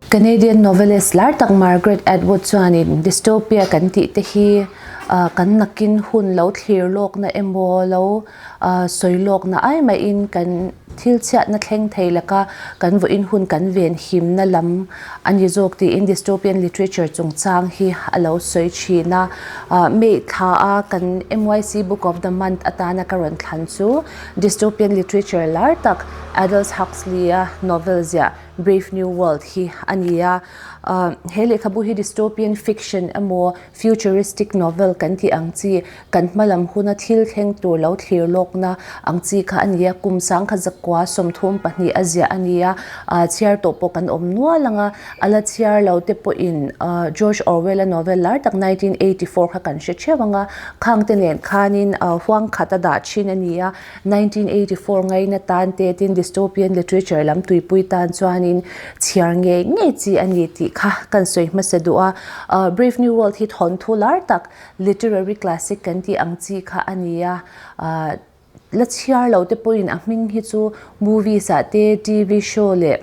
Canadian novelist lar tak Margaret Atwood chuanin dystopia kan tih te hi kan nakin hun lo thlir lawkna emaw lo sawi lawkna ai mahin kan thil chhiatna thleng thei laka kan vawiin hun kan ven himna lam a ni zawk tiin dystopian literature chungchang hi a lo sawi thin a. May thla a kan MYC Book of the Month atana ka rawn thlan chu dystopian literature lar tak Aldous Huxley-a novel ziah Brave New World hi a ni a. He lehkhabu hi dystopian fiction emaw futuristic novel kan tih ang chi, kan hma lam huna thil thleng tur lo thlir lawkna ang chi kha a ni a. Kum sangkhat zakua 32 a ziah a ni a, chhiar tawh pawh kan awm nual ang a. A la chhiar lo te pawhin George Orwell-a novel lar tak 1984 kha kan hre theuh ang a. Khang te nen khanin huang khat a dah thin a ni a. 1984 ngaina tan te tin dystopian literature lam tuipui tan chuanin chhiar ngei ngei chi a ni tih kha kan sawi hmasa duh a. Brave New World hi thawnthu lar tak literary classic kan tih ang chi kha a ni a. La chhiar lo te pawhin a hming hi chu movies ah te TV show leh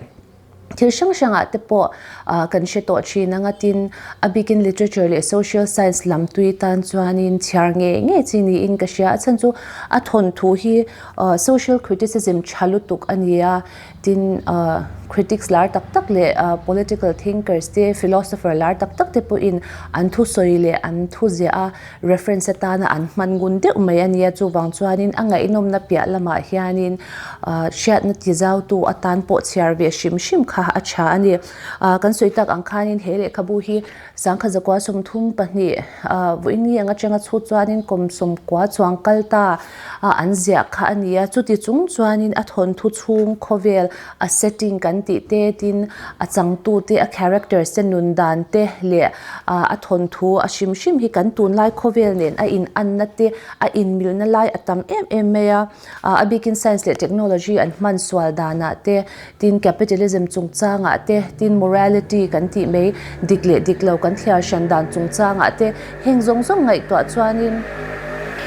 Thil hrang hrangah te pawh kan hre tawh thin ang a, tin a bikin literature leh social science lam tui tan chuanin chhiar ngei ngei chi niin ka hria. A chhan chu a thawnthu hi social criticism tha lutuk a ni a, tin critics lar tak tak leh political thinkers te philosopher lar tak tak te pawhin an thusawi leh an thuziah a reference atana an hman ngun deuh mai a nia, chuvang chuanin a ngaihnawmna piah lamah hianin hriatna tizautu atan pawh chhiar ve hrim hrim kha a tha a ni. Kan sawi tak ang khanin he lehkhabu hi sangkhat zakua 32 vawiin ang atanga chhut chuanin kum sawmkua chuang kal ta an ziah kha a ni a, chuti chung chuanin a thawnthu chhung khawvel a setting kan tih te tin a changtu te a characters te nun dan te leh a thawnthu a hrim hrim hi kan tunlai khawvel nen a in anna te a in milna lai a tam em em mai a, a bikin science leh technology an hman sual danah te tin capitalism chungchangah te tin morality kan tih mai dik leh dik lo kan thliar hran dan chungchangah te heng zawng zawng ngaihtuah chuanin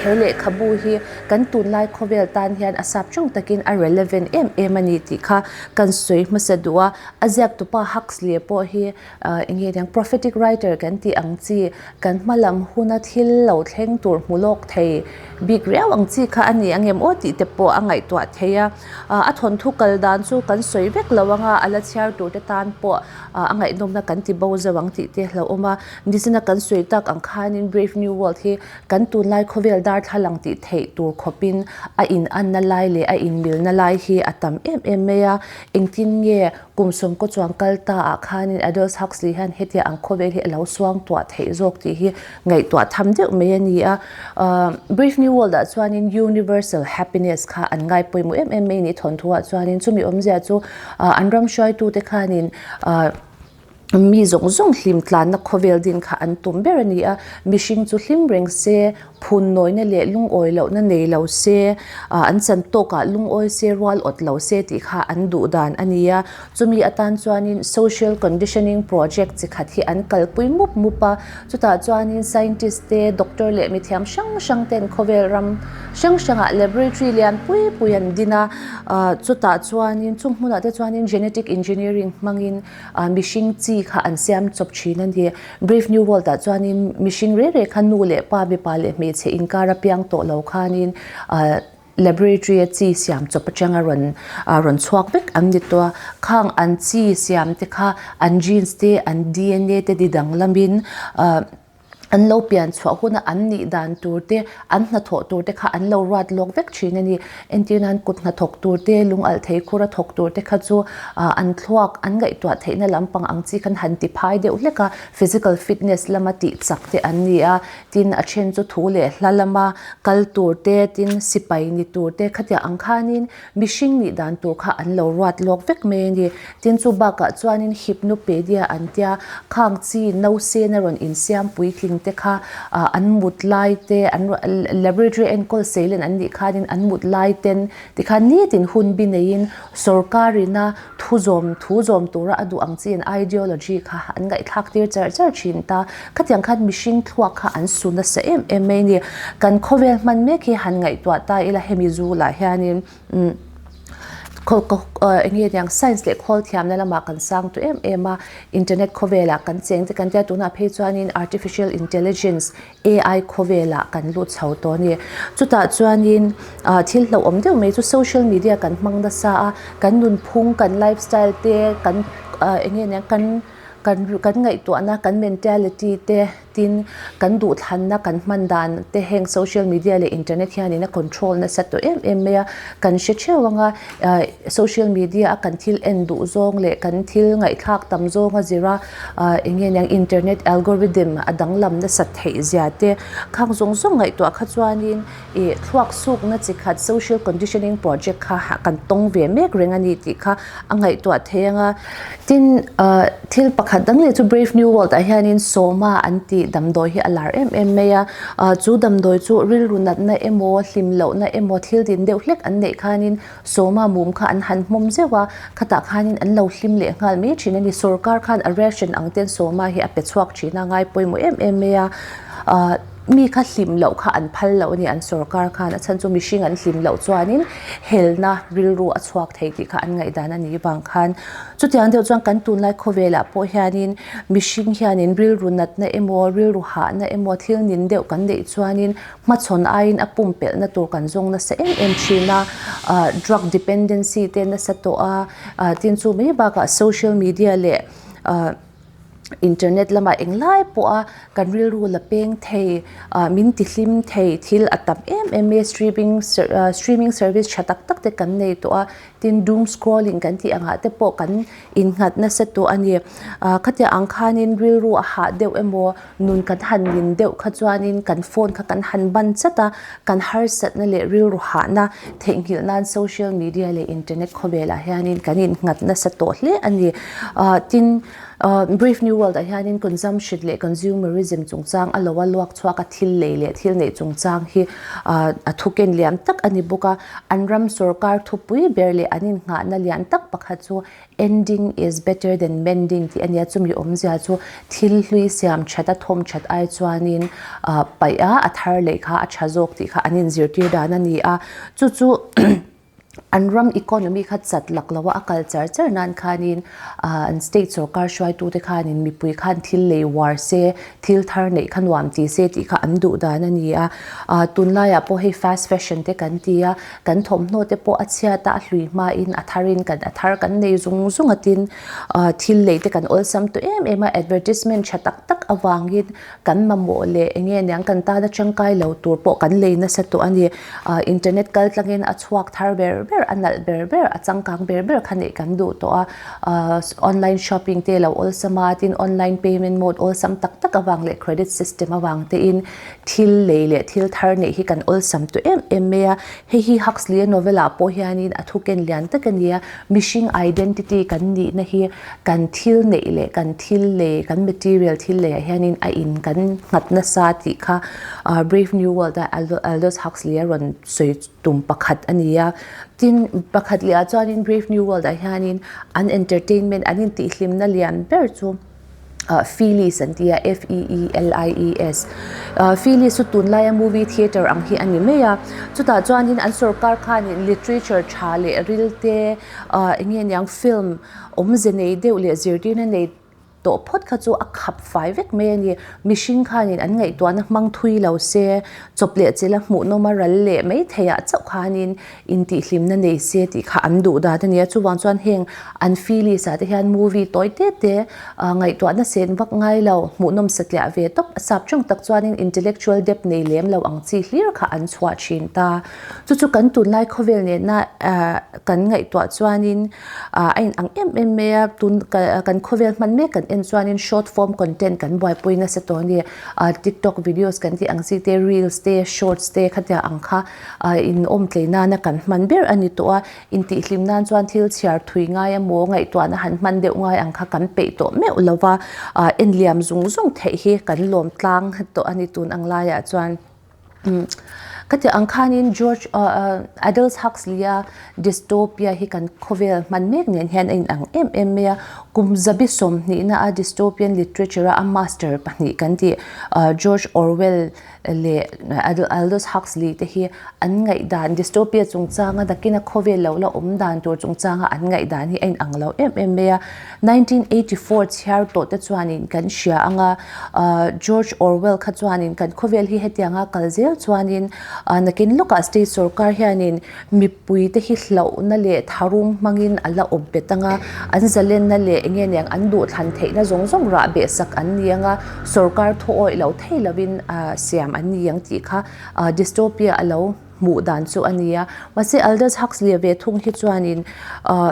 he lehkhabu hi Kan tunlai khawvel tan hian a sap tawng takin a relevant em em a ni tih kha kan sawi hmasa duh a. A ziaktupa Huxley pawh hi eng nge niang prophetic writer kan tih ang chi, kan hma lam huna thil lo thleng tur hmu lawk thei bik riau ang chi kha a ni ang em aw tih te pawh a ngaihtuah thei a. A thawnthu kal dan chu kan sawi vek lo ang a, a la chhiar tur te tan pawh a ngaihnawmna kan ti bo zeuh ang tih te a hlauhawm a. Nizina kan sawi tak ang khanin Brave New World hi Kan tunlai khawvel darthlalang tih theih tur khawpin a inanna lai leh a inmilna lai hi a tam em em mai a. Engtin nge kum sawmkaw chuan kal ta ah khanin Aldous Huxley hian hetia ang khawvel hi a lo suang tuah theih zawk tih hi ngaihtuah tham deuh mai a ni a. Brave New World ah chuanin universal happiness kha an ngai pawimawh em em mai a ni thawnthu ah chuanin chumi awmzia chu an ram hruaitute khanin Mi zawng zawng hlim tlanna khawvel din kha an tum ber a ni a, mihring chu hlim reng se, phun nawina leh lungawi lohna nei lo se, an chan tawkah lungawi se, rual awt lo se tih kha an duh dan a ni a. Chumi atan chuanin social conditioning project chi khat hi an kalpui mup mup a, chutah chuanin scientist te, doctor leh mithiam hrang hrang ten khawvel ram hrang hrangah laboratory lian pui pui an din a, chutah chuanin chung hmunah te chuanin genetic engineering hmangin Mihring chi kha an siam chawp thin a ni. Brave New World ah chuanin mihring reng reng kha nu leh pa, mipa leh hmeichhe inkar a piang tawh lo khanin laboratory a chi siam chawp atanga rawn rawn chhuak vek an ni tawh a. Khang an chi siam te kha an genes te an DNA te di danglamin An lo pian chhuah huna an nih dan tur te, an hnathawh tur te kha an lo ruat lawk vek thin a ni. Entir nan kut hnathawk tur te, lung alh thei khura thawk tur te kha chu an thluak an ngaihtuah theihna lampang ang chi khan han ti phai deuh hlek a, physical fitness lama tih chak te an ni a. Tin, a then chu thu leh hla lama kal tur te, tin sipai ni tur te khatiang ang khanin Mihring nih dan tur kha an lo ruat lawk vek mai a ni. Tin chu bakah chuanin hypnopedia an tia, khang chi nause na rawn insiam puitling te kha an mut lai te, an laboratory enkawl seilen an nih khanin an mut lai ten tikhan nitin hun bi neiin sorkarina thu zawm thu zawm tura a duh ang chi an ideology kha an ngaihthlak tir char char thin ta. Khatiang khan mihring thluak kha an su nasa em em mai a ni. Kan khawvel hman mek hi han ngaihtuah ta ila hemi zulah hianin umm. Eng nge niang science leh khawl thiamna lamah kan sang tawh em em a, internet khawvelah kan cheng te kan tia tunah phei chuanin artificial intelligence, AI, khawvelah kan lut chho tawh a ni. Chutah chuanin thil hlauhawm deuh mai chu social media kan hmang nasa a, kan nunphung, kan lifestyle te, kan eng nge niang kan kan kan ngaihtuahna, kan mentality te, Tin, kan duhthlanna kan hman dan te heng social media leh internet hianin a control nasa tawh em em mai a, kan hre theuh ang a, social media a kan thil en duh zawng leh kan thil ngaihthlak tam zawng a zir a, eng nge niang internet algorithm a danglam nasat theih zia te khang zawng zawng ngaihtuah kha chuanin ih thluak sukna chi khat social conditioning project kha kan tawng ve mek reng a ni tih kha a ngaihtuah thei ang a. Tin, thil pakhat dang leh chu Brave New World ah hianin Soma an tih damdawi hi a lar em em mai a. Chu damdawi chu rilru natna emaw, hlim lohna emaw thil din deuh hlek an neih khanin Soma mum kha an han hmawm zeuh a, khatah khanin an lo hlim leh nghal mai thin a ni. Sorkar khan a ration ang ten Soma hi a pe chhuak thin a, ngai pawimawh em em mai a. Mi kha hlim loh kha an phal loh a ni, an sorkar khan a chhan chu mihring an hlim loh chuanin helna rilru a chhuak thei tih kha an ngaihdan a nih vang khan. Chutiang deuh chuan kan tunlai khawvelah pawh hianin mihring hianin rilru natna emaw, rilru hahna emaw thil nin deuh kan neih chuanin hmachhawn aiin a pumpelhna tur kan zawng nasa em em thin a, drug dependency te nasa tawh a, tin chu mai bakah social media leh Internet lamah englai pawha kan rilru la peng thei, min tihlim thei thil a tam em em mai a, streaming streaming service tha tak tak te kan nei tawh a, tin doom scrolling kan tih angah te pawh kan innghat nasa tawh a ni. Khatiang ang khanin rilru a hah deuh emaw nun kan han nin deuh kha chuanin kan phone kha kan han ban chat a, kan harsatna leh rilru hahna theihnghilh nan social media leh internet khawvelah hianin kan innghat nasa tawh hle a ni. Tin, Brave New World ah hianin consumption leh consumerism chungchang a lo a luak chhuak a, thil lei leh thil neih chungchang hi a thuken lian tak a ni bawk a. An ram sorkar thupui ber leh an innghahna lian tak pakhat chu Ending is better than mending tih a nia, chumi awmzia chu thil hlui siam that a thawm that ai chuanin paih a, a thar leh kha a tha zawk tih kha an inzirtir dan a ni a, chu chu an ram economy kha chat lak lo a, a kal char char nan khanin an state sorkar hruaitute khanin mipui khan thil lei uar se, thil thar neih kha nuam ti se tih kha an duh dan a ni a, tunlaiah pawh hei fast fashion te kan ti a, Kan thawmhnaw te pawh a chhiat a, a hlui hmain a tharin kan a thar kan nei zung zung a tin thil lei te kan awlsam tawh em em a, advertisement tha tak tak avangin kan mamawh leh eng nge niang kan tana tangkai lo tur pawh kan lei nasa tawh a ni. Internet kal tlangin a chhuak thar ber ber, a nalh ber ber, a changkang ber ber kha neih kan duh tawh a, online shopping te lo awlsam a, tin online payment mode awlsam tak tak avang leh credit system avang tein Thil lei leh thil thar neih hi kan awlsam tawh em em mai a, hei hi Huxley-a novel-ah pawh hianin a thuken lian tak a ni a, mihring identity kan nihna hi kan thil neih leh kan thil lei, kan material thil leiah hianin a in kan nghat nasa tih kha Brave New World-a Aldous Huxley-a rawn sawi tum pakhat a ni a. Tin, pakhat lehah chuanin Brave New World-ah hianin an entertainment, an intihhlimna lian ber chu, Feelies an ti a, F-E-E-L-I-E-S. Feelies chu tunlaia movie theatre ang hi a ni mai a. Chutah chuanin an sorkar khanin literature tha leh ril te, eng nge niang film awmze nei deuh leh zirtirna nei tawh phawt kha chu a khap fai vek mai a ni. Mihring khanin an ngaihtuahna hmang thui lo se, chawp leh chilh a hmuhnawm a ral leh mai theiah chauh khanin intihhlimna nei se tih kha an duh dan a ni a, chuvang chuan heng an feelings ah te hian movie tawi te te ngaihtuahna sen vak ngai lo, hmuhnawm satliah ve tawp a sap tawng tak chuanin intellectual depth nei lem lo ang chi hlir kha an chhuah thin ta. Chu chu kan tunlai khawvel nena kan ngaihtuah chuanin a inang em em mai a, tun kan khawvel hman mek kan en chuanin short form content kan buaipui nasa tawh a ni, tiktok videos kan tih ang chi te, reels te, shorts te khatiang ang kha In awm tlei nana kan hman ber a ni tawh a, intihhlim nan chuan thil chhiar thui ngai emaw ngaihtuahna han hman deuh ngai ang kha kan peih tawh meuh lo va, en liam zung zung theih hi kan lawm tlang tawh a ni tun ang laiah chuan. Khati ang khanin George Aldous Huxley-a dystopia hi kan khawvel hman mek nen hian a inang em em mai a. Kum zabi sawmhnihna a dystopian literature-a a master pahnih kan tih George Orwell leh Aldous Huxley te hi an ngaihdan dystopia chungchanga nakina khawvel lo la awm dan tur chungchanga an ngaihdan hi a inang lo em em mai a. 1984 chhiar tawh te chuanin kan hria ang a, George Orwell kha chuanin kan khawvel hi hetianga kal zel chuanin nakin lawkah state sorkar hianin mipui te hi hlauhna leh tharum hmangin a la awp bet ang a, an zalenna leh eng nge niang an duhthlan theihna zawng zawng rah beh sak an ni ang a, sorkar thu awih lo thei lovin siam an ni ang tih kha dystopia a lo hmuh dan chu a ni a. Mahse Aldous Huxley ve thung hi chuanin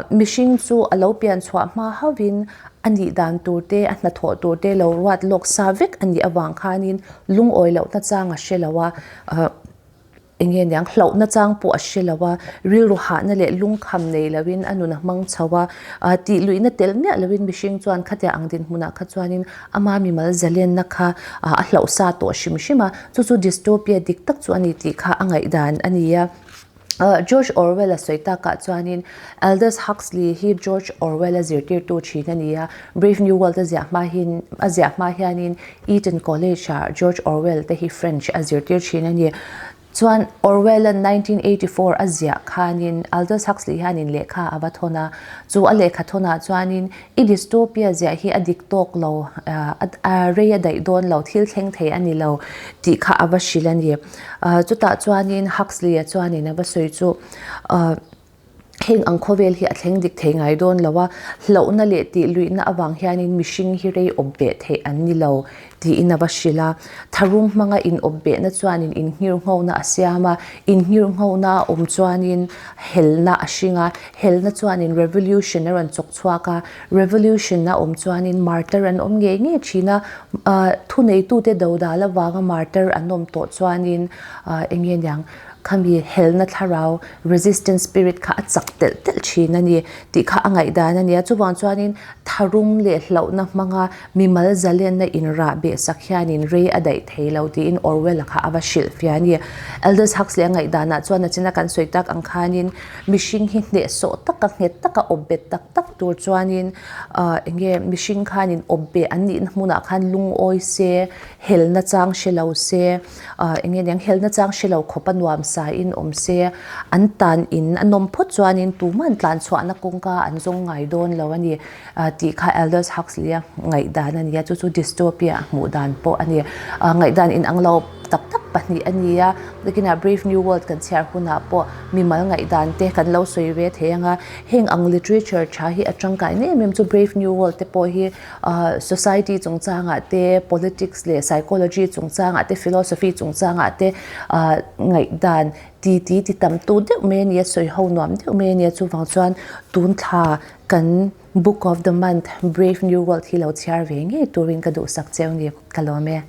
mihring chu a lo pian chhuah hma hauhin a nih dan tur te, a hnathawh tur te lo ruat lawk sa vek a nih avang khanin lungawi lohna chang a hre lo a. Eng nge niang hlauhna chang pawh a hre lo a, rilru hahna leh lungkham nei loin a nun a hmang chho a, tih luihna tel miah loin mihring chuan khatia ang dinhmunah kha chuanin ama mimal zalenna kha a hlauh sa tawh hrim hrim a, chu chu dystopia dik tak chu a ni tih kha a ngaihdan a ni a. George Orwell-a sawi takah chuanin Aldous Huxley hi George Orwell-a zirtirtu thin a ni a, Brave New World a ziah hma hin a ziah hma hianin Eton College-ah George Orwell te hi French a zirtir thin a ni. Chuan Orwell-a'n 1984 a ziah khanin Aldous Huxley hianin lehkha a va thawn a, chu a lehkha thawnah chuanin i dystopia ziah hi a dik tawk lo, a rei a daih dawn lo, thil thleng thei a ni lo tih kha a va hrilh a ni. Chutah chuanin Huxley-a chuanin a va sawi chu Heng ang khawvel hi a thleng dik thei ngai dawn lo a, hlauhna leh tih luihna avang hianin mihring hi rei awp beh theih an ni lo tiin a va hrilh a. Tharum hmanga in awp behna chuanin innghirnghona a siam a, innghirnghona a awm chuanin helna a hring a, helna chuanin revolution a rawn chawk chhuak a, revolution a awm chuanin martyr an awm ngei ngei thin a, thuneitute dodal avanga martyr an awm tawh chuanin eng nge niang Khami helna thlarau, resistance spirit, kha a chak telh telh thin a ni tih kha a ngaihdan a ni a. Chuvang chuanin tharum leh hlauhna hmanga mimal zalenna inrah beh sak hianin rei a daih thei lo tiin Orwell-a kha a va hrilh fia a ni. Aldous Huxley a ngaihdanah chuan a china kan sawi tak ang khanin mihring hi hnehsawh taka nghet taka awp bet tak tak tur chuanin eng nge mihring khanin awp beh an nihna hmunah khan lungawi se, helna chang hre lo se, Eng nge niang helna chang hre lo khawp a nuam sa in awm se, an tan in a nawm phawt chuanin tuman tlan chhuahna kawngka an zawng ngai dawn lo a ni tih kha Aldous Huxley-a ngaihdan a ni a, chu chu dystopia a hmuh dan pawh a ni. Ngaihdan inang lo tak tak pahnih a ni a, nakinah Brave New World kan chhiar hunah pawh mimal ngaihdan te kan lo sawi ve thei ang a, heng ang literature tha hi a tangkaina em em chu Brave New World te pawh hi Society chungchangah te, politics leh psychology chungchangah te, philosophy chungchangah te ngaihdan ti ti ti tam tu deuh mai a ni a, sawi ho nuam deuh mai a ni a, chuvang chuan tun thla kan book of the month Brave New World hi lo chhiar ve ngei turin ka duhsak cheu ni, ka lawm e.